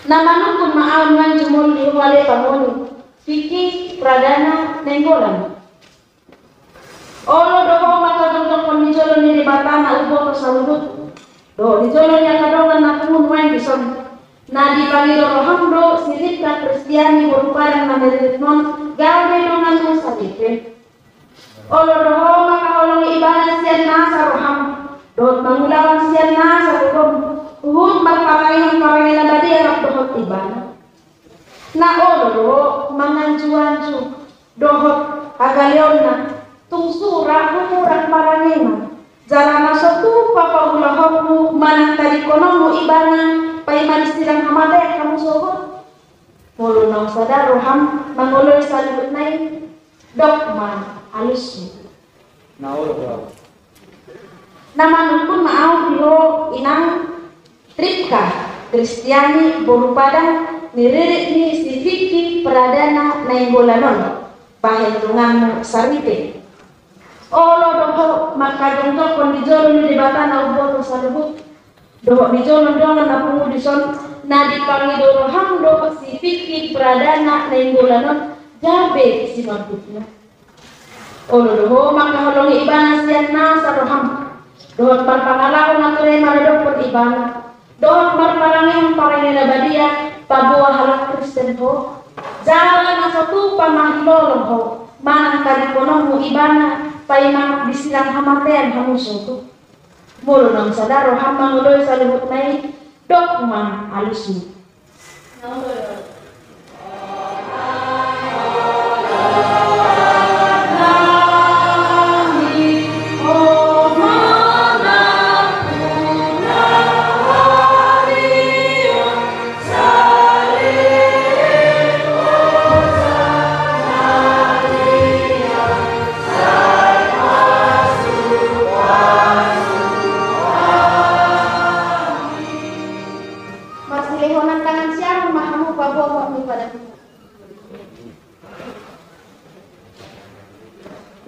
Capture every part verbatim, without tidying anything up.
Na manungkun ma ahu nuaeng jumolo di ho ale pangoli, Vicky Pradana Nainggolan. Olo do ho mangkajongjongkon di jolo ni Debata na umboto saluhut dohot di jolo ni angka dongan na pungu nuaeng dison. Na dipangido roham do si Ripka Kristiani boru Padang na niriritmon gabe donganmu saripe. Olo do ho mangkaholongi ibana sian nasa roham dohot mangulahon sian nasa togom, huhut marparangehon parange na badia rap dohot ibana. Na olo do manganjuanju dohot hagaleonna, tung sura humurang parangena. Jala na so tupa paulahonmu manang tadingkononmu ibana, paima di silang hamatean hamu sogot. Molo naung sada roham mangoloi saluhutna i, dok ma alusmu. Na olo do. Na manungkun ma ahu di ho inang Ripka Kristiani boru Padang, niririt ni si Vicky Pradana Nainggolan on, bahen donganmu saripe. Olo do ho mangkajongjongkon di jolo ni Debata na umboto saluhut dohot di jolo ni dongan na pungu dison. Na dipangido roham do si Vicky Pradana Nainggolan on gabe simandukna. Olo do ho mangkaholongi ibana sian nasa roham dohot marpangalaho na ture maradophon ibana, dohot marparangehon parange na badia paboa halak Kristen ho. Jala na so tupa mahilolo ho manang tadingkononmu ibana, paima di silang hamatean hamu sogot. Molo naung sada roham mangoloi saluhutna i, dok ma alusmu. Marsilehonan tangan siamun ma hamu paboa roha ni Padang.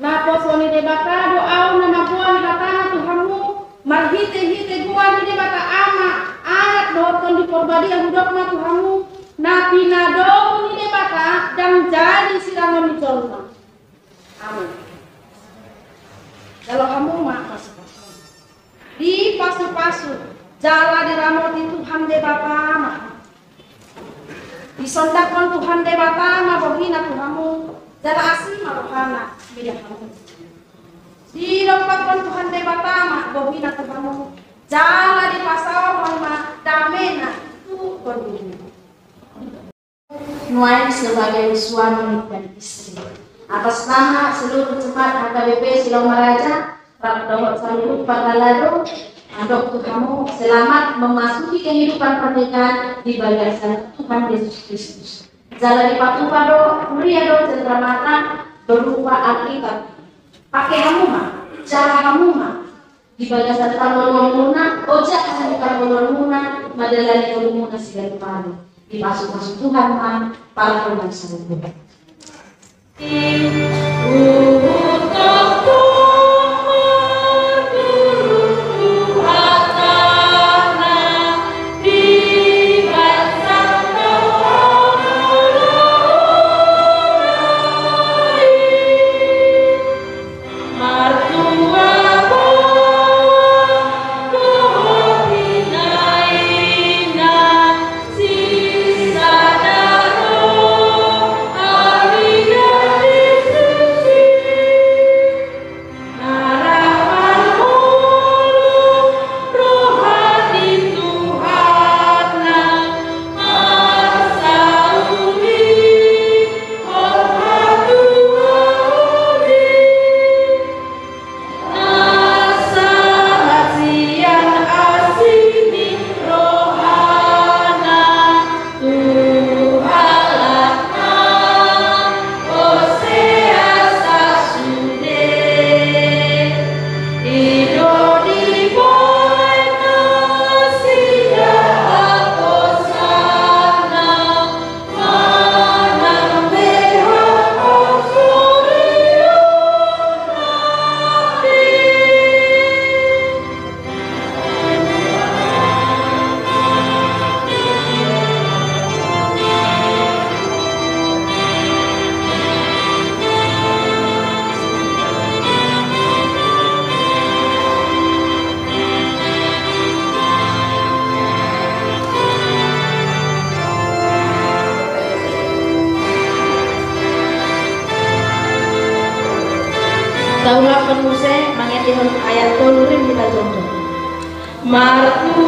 Naposo ni Debata do ahu na mamboan hatana tu hamu, marhitehite goar ni Debata Ama, Anak dohot Tondi Porbadia hudok ma tu hamu, na pinadomu ni Debata ndang jadi sirangon ni jolma. Amin. Jalo hamu ma pasupasu. Dipasupasu jala diramoti Tuhan Debata ma. Disondangkon Tuhan Debata ma bohina tu hamu, jala asi ma rohana mida hamu. Didompakkon Tuhan Debata ma bohina tu hamu, jala dipasaorhon ma damena tu tondimuna. Nuaeng sebagai suami dan istri, atas nama seluruh jemaat H K B P Silau Maraja, rap dohot saluhut parhalado, mandok tu hamu selamat memasuki kehidupan pernikahan di bagasan Tuhan Yesus Kristus. Jala dipatupa do huria do cenderamata berupa Alkitab. Pake hamu ma, cara hamu ma, di bagasan parngoluonmuna, ojahan ni parngoluonmuna, mandalani ngolumuna siganup ari. Dipasupasu Tuhan ma parngoluon saluhut. Taulahon muse mangendehon ayat tolu rim hita jongjong. Martu